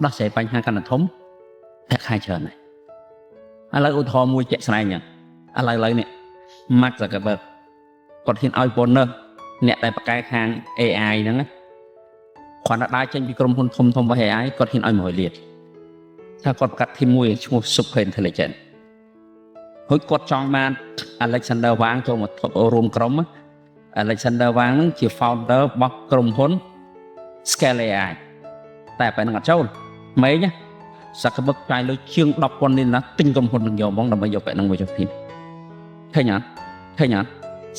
ដោះស្រាយបញ្ហាកាន់តែធំប្រាក់ខែច្រើនដែរឥឡូវឧទាហរណ៍មួយជាក់ស្ដែងចឹងឥឡូវឥឡូវនេះ Mark Zuckerberg គាត់ហ៊ានឲ្យ bonus អ្នកដែលប្រកែកខាង AI ហ្នឹងណាគ្រាន់តែដើរចេញពីក្រុមហ៊ុនធំធំរបស់ AI គាត់ហ៊ានឲ្យ100លានថាគាត់បង្កើត team មួយឈ្មោះ Super Intelligent ហើយគាត់ចង់បាន Alexander Wang ចូលមករួមក្រុមណា Alexander Wang ហ្នឹងជា founder របស់ក្រុមហ៊ុន Scale AI តែពេលហ្នឹងអត់ចូលមេងណា Zuckerberg ចាយលុយជាង10,000លានណាទិញក្រុមហ៊ុននឹងយកហ្មងដើម្បីយកពេលហ្នឹងមកចូល team ឃើញអត់ឃើញអត់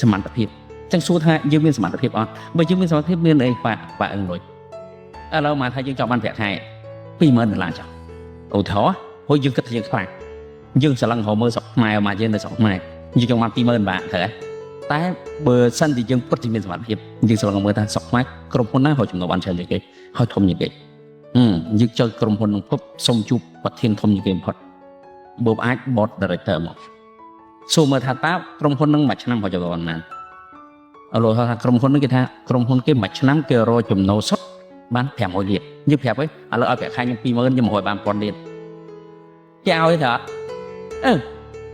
សមត្ថភាពចឹងសួរថាយើងមានសមត្ថភាពអត់បើយើងមានសមត្ថភាពមានអីបាក់បាក់អឹងលុយឥឡូវមកថាយើងចង់បានប្រាក់ខែ20000ដុល្លារចុះឧទាហរណ៍ហើយយើងគិតថាយើងខ្លាំងយើងស្រឡឹងរកមើលស្រុកខ្មែរមកយើងនៅស្រុកខ្មែរយើងចង់បាន20000បាតត្រូវទេតែបើសិនជាយើងពិតជាមានសមត្ថភាពយើងស្រឡឹងមើលថាស្រុកខ្មែរក្រុមហ៊ុនណារកចំណូលបានច្រើនជាងគេហើយធំជាងគេហឹមយើងចូលក្រុមហ៊ុននឹងពុបសុំជួបប្រធានធំជាងគេបំផុតបើអាច board director មកសួរមើលថាតើក្រុមហ៊ុននឹងមួយឆ្នាំរកចំណូលប៉ុន្មានឥឡូវថាក្រុមហ៊ុននឹងគេថាក្រុមហ៊ុនគេមួយឆ្នាំគេរកចំណូលសុទ្ធបាន500លានយើងប្រាប់ហីឥឡូវឲ្យប្រាក់ខែខ្ញុំ20000ខ្ញុំរកបាន1000លានគេឲ្យថាអឺ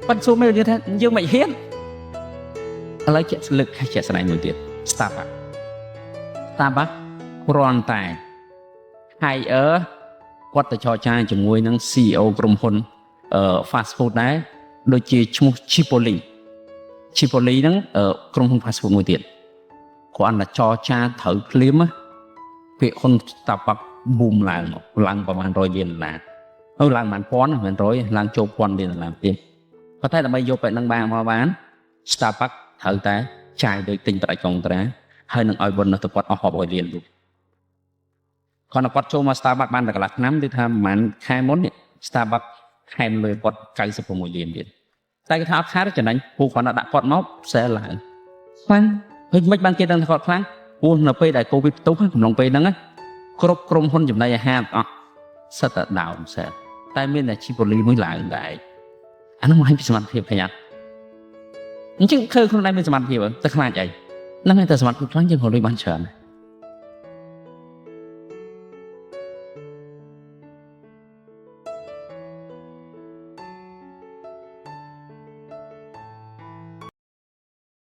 ប៉ិនសួរមើលយើងថាយើងមិនហ៊ានឥឡូវជាក់លើកជាក់ស្ដែងមួយទៀត Starbucks Starbucks គ្រាន់តែ hire គាត់ទៅចរចាជាមួយនឹង CEO ក្រុមហ៊ុនអឺ fast food ដែរដូចជាឈ្មោះ Chipotle Chipotle ហ្នឹងក្រុមហ៊ុន fast food មួយទៀតគ្រាន់តែចរចាត្រូវភ្លាមណាពាក្យហ៊ុន Starbucks boom ឡើងមកឡើងប្រហែល100លានដុល្លារហើយឡើងប្រហែលពាន់មិនមែន100ឡើងចូលពាន់លានដុល្លារទៀតប៉ុន្តែដើម្បីយកបែបហ្នឹងបានមកបាន Starbucks ត្រូវតែចាយដោយទិញប្រាច់កុងត្រាហើយនឹងឲ្យ bonus ទៅគាត់អស់រាប់រយលានលោកគ្រាន់តែគាត់ចូលមក Starbucks បានតែកន្លះឆ្នាំគឺថាប្រហែលខែមុននេះ Starbucks ថែមលើគាត់96លានទៀតតែគេថាអត់ខាតចំណេញព្រោះគ្រាន់តែដាក់គាត់មក sell ឡើងខ្លាំងហើយមិនបានគេដឹងថាគាត់ខ្លាំងព្រោះនៅពេលដែលកូវីដផ្ទុះកំឡុងពេលហ្នឹងណាគ្រប់ក្រុមហ៊ុនចំណីអាហារទាំងអស់សិតតែ down sell តែមានតែ Chipotle មួយឡើងដែរអានោះមកឲ្យពីសមត្ថភាពឃើញអត់អញ្ចឹងឃើញខ្លួនឯងមានសមត្ថភាពទៅខ្លាចអីហ្នឹងហើយតែសមត្ថភាពខ្លាំងយើងរកលុយបានច្រើន